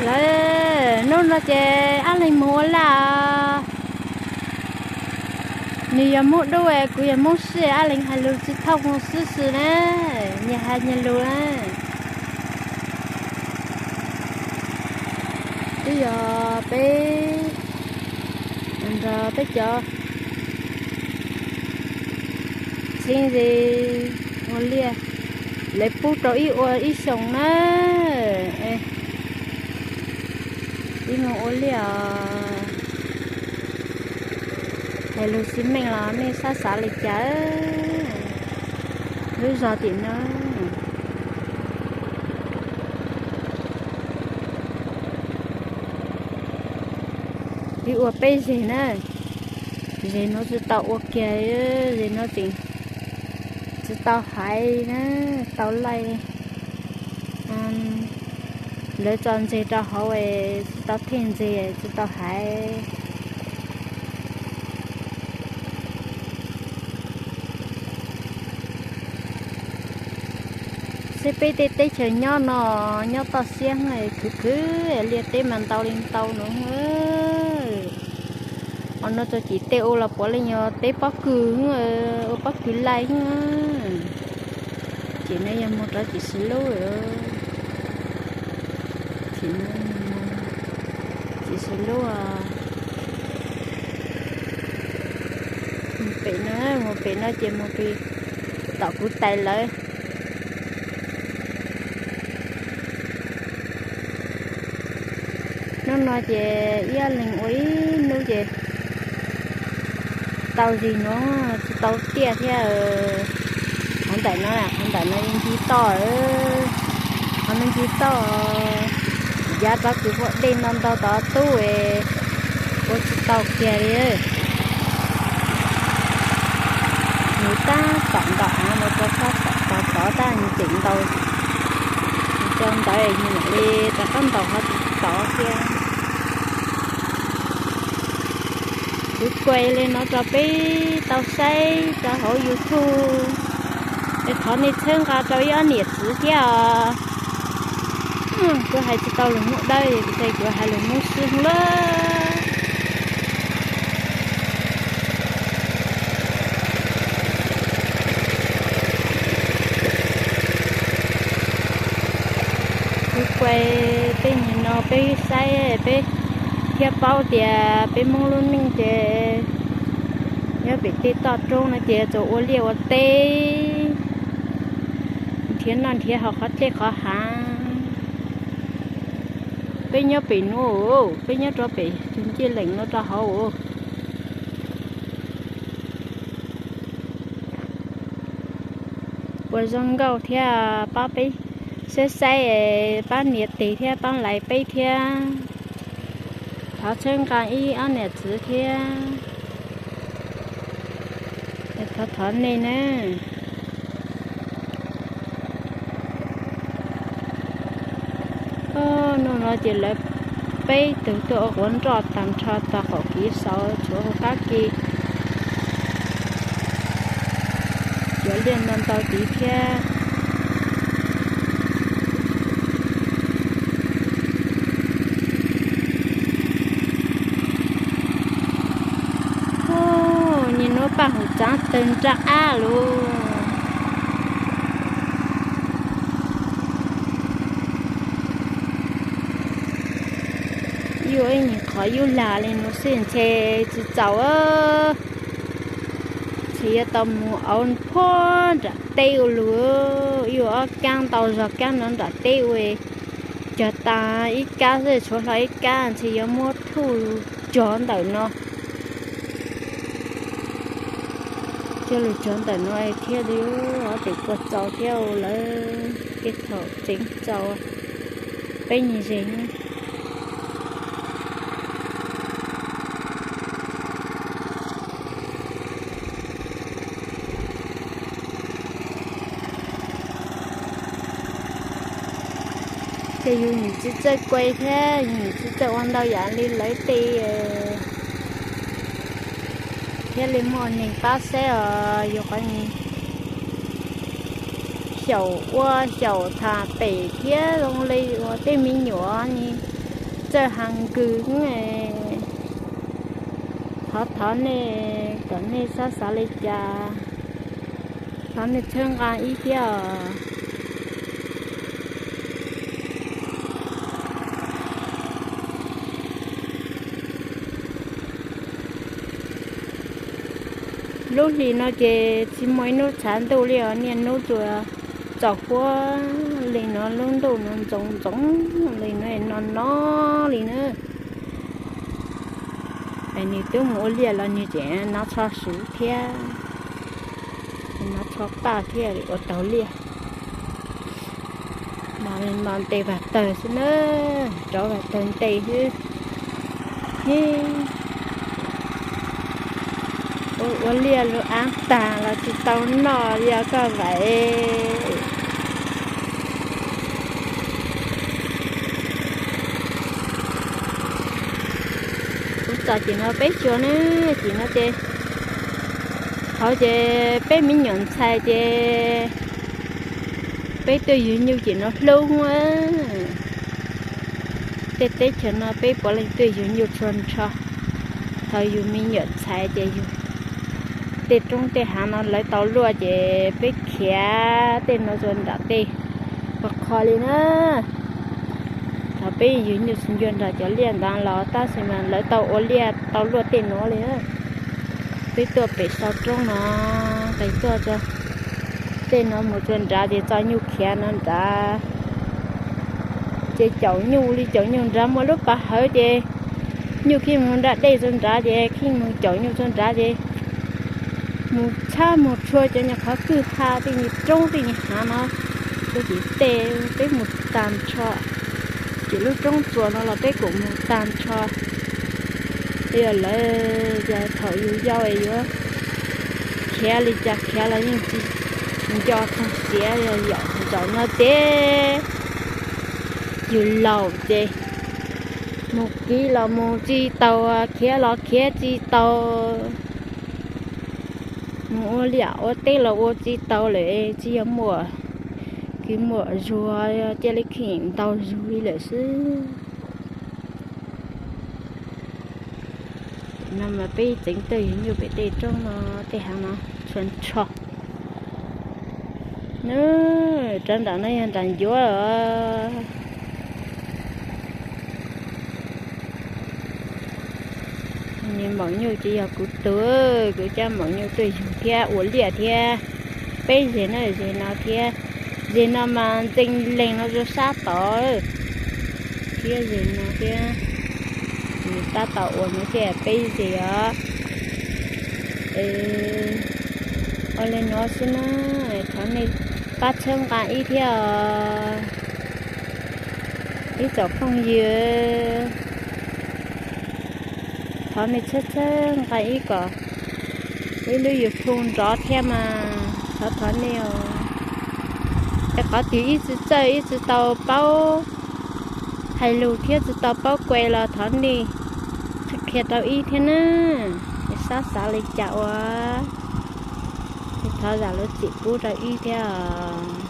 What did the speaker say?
Lawm, hnub no ces Ab Leeg mus ua laj. Nws yog Hmoob Dub, kuv yog Hmoob Siab, Ab Leeg hais lus tsis thauj mus xwb xwb na, nyias hais nyias lus na. Twb yog peb nrog peb cov txheeb ze ua liaj, lawv pub rau ib ua ib xyoos na. Ib mus ua liaj os. Hais lus xwb meej los nej xav xav li cas? Lub zos tim no, ib ua peb zeg na. Zeg no tsis tau ua kiag, zeg no tseem tsis tau haiv na, tau laij. Lawv tso ntseg rau hauv, tsis tau thej ntseg, tsis tau haiv. Seb peb tej teb chaws nyob no, nyob toj siab khwv khwv, liaj teb mas ntau li ntau no. Qhov no tso cim tej ua los puav leej yog teb pob kws, ua pob kws laij. Ces no yog mus rau cim xws lub, cim xws lub. Mus pem no, mus pem no ces mus pem tom kuv tais lawv. Hnub no ces Ab Leeg ua ib hnub ces tau zis no, tsis tau tiaj thiab. Qhov ntawm no, qhov ntawm no yeej ncig toj, qhov no ncig toj, yav rov kwv huab dej ntau ntau tod tub, ua tsis tau kiag li. Nws tab tom ntom av mus rau sab tom tod tab nws tseem ntaus, nws tso ntawd nws mam li rov qab ntaus qhov tod thiab. Kuv kuav li no rau peb tau saib rau hauv YouTube, es thov nej txhawb nqa rau ib ob niam txiv thiab os. Kuv hais tsis tau lus Hmoob Dawb, kuv hais lus Hmoob Siab lawm. Kuv kuav tej nim no peb saib peb thiaj paub tias peb Hmoob lub neej ces nyob pem tej toj roob no ces tsuas ua liaj ua teb, nrhiav noj nrhiav haus qhov dlej qhov hav. Peb nyob pem nuav, peb nyob rau pem tus ncej leem no rau hauv. Ua zoo nkauj thiab, pab peb saib saib, pab nias tes thiab pab like peb thiab. Thov txhawb nqa ib ob niam txiv thiab, thov thov nej na. Hnub no ces lawv peb tug tuaj ua quav nroj tag nrho tag qaum kev saud tshuav hauv qab ke. Cov liaj ntau ntau tid thiab. Nim no paj hum txaav tawg nrab ab lug. Yug ib nyuag qhov yub lag li no xwb ntshe tsis txaus, ntshe yuav tau mus auv puag nram teb ua lug. Yug ob kaab ntau zog kaab no nram teb ua, cog tas ib kab xwb tshuav hlo ib kab, ntshe yuav muab thuj cog ntawm no. Cog lug cog ntawm no thiaj li ob pem puas txaus thiab lawm, tej thaum tseev txaus peb nyuag zes. Ces yus nim tsis txawj kuaj thiab yus nim tsis txawj ua ntau yam li lawv tej, thiaj li muaj neeg pab saib os. Yus qhov xyaum ua xyaum tham pem thiab zoo li uas tej me nyuam ne, Txawj has nkws, thov thov nej kom nej sab xav li cas, thov nej txhawb nqa ib thiab os. Lub hlis no ces tsis muaj ib hnub tshav ntuj li os, niaj hnub tsuas txaus huab li no, lub ntuj no ntxoov ntxoov li no, no no li na. Es nws twb mus ua liaj los nws tseem nov tsho suv thiab, nov tsho paj thiab ua taug liaj. Mas ntes vas tawg xwb na, rov vas tawg ntes xwb. Ua liaj lub ab tag los tsis tau noj li os koj Vaim. Kuv txom cim no peb xyuas ne, cim no ces, hauv ces peb me nyuam ntxhais ces peb tuaj yug nyuj cim no hlub. Tej teb chaws no peb puav leej tuaj yug nyuj txhua nrho. Thaum yug me nyuam ntxhais ces yug tej roob tej hav no lawv tau luaj ces peb khiav tej no txhua nram tej qhov qhov li na. Thaum peb yug nyuj txhua ncua nram cov liaj ntawd los tab sis mas lawv tau ua liaj tau luaj tej no li. Peb tuaj pem sau roob no, nqes tuaj tej no mus txhua nrad ces txo nyuj khiav no nrad. Ces caum nyuj li caum nyuj nrad, muaj lub pas hawv ces nyuj khij mus nram dej txhua nrad ces khij mus caum nyuj txhua nrad ces mus txhab mus txhua cov nyuag qhov kwj ha tej nyuag roob tej nyuag hav no. Peb ces tej peb mus tag nrho, ces lub roob txuas no los peb kuj mus tag nrho. Yog lawv, yog thaum yus yau es yuav khiav li cas khiav los yeej tsis nco txog siav, yog yaum zaum no ces yus laus ces mus kiv los mus tsis tau, khiav los khiav tsis tau. Mus ua liaj ua teb los ua tsis tau lawm, tsis yog muaj kwv muaj zuag cia li khij ntau zug li lawm xwb. No mas peb tseev tuaj yug nyuj pem tej roob no, tej hav no txhua nrho. Nws rov nram no yog nram ncuav os. Nws maum nyuj ces yog kuv tug, kuv coj maum nyuj tuaj yug thiab ua liaj thiab. Peb zeg no, zeg no thiab, zeg no mas ntxees lees no rau sab tod thiab, zeg no thiab. Nws tab tom ua no ces peb zeg os. Ua li no xwb na, thov nej pab txhawb nqa ib thiab os, ib tsoom phooj ywg. Thov nej txhawb txhawb nqa ib kom ib lub YouTube nrov thiab mas thov thov nej os. Es qhov twg ib tsis txawj ib tsis tau paub hais lus thiab tsis tau paub kua los thov nej qhia rau ib thiab na. Es sab xav li cas ua, es thov zam lub txim pub rau ib thiab os.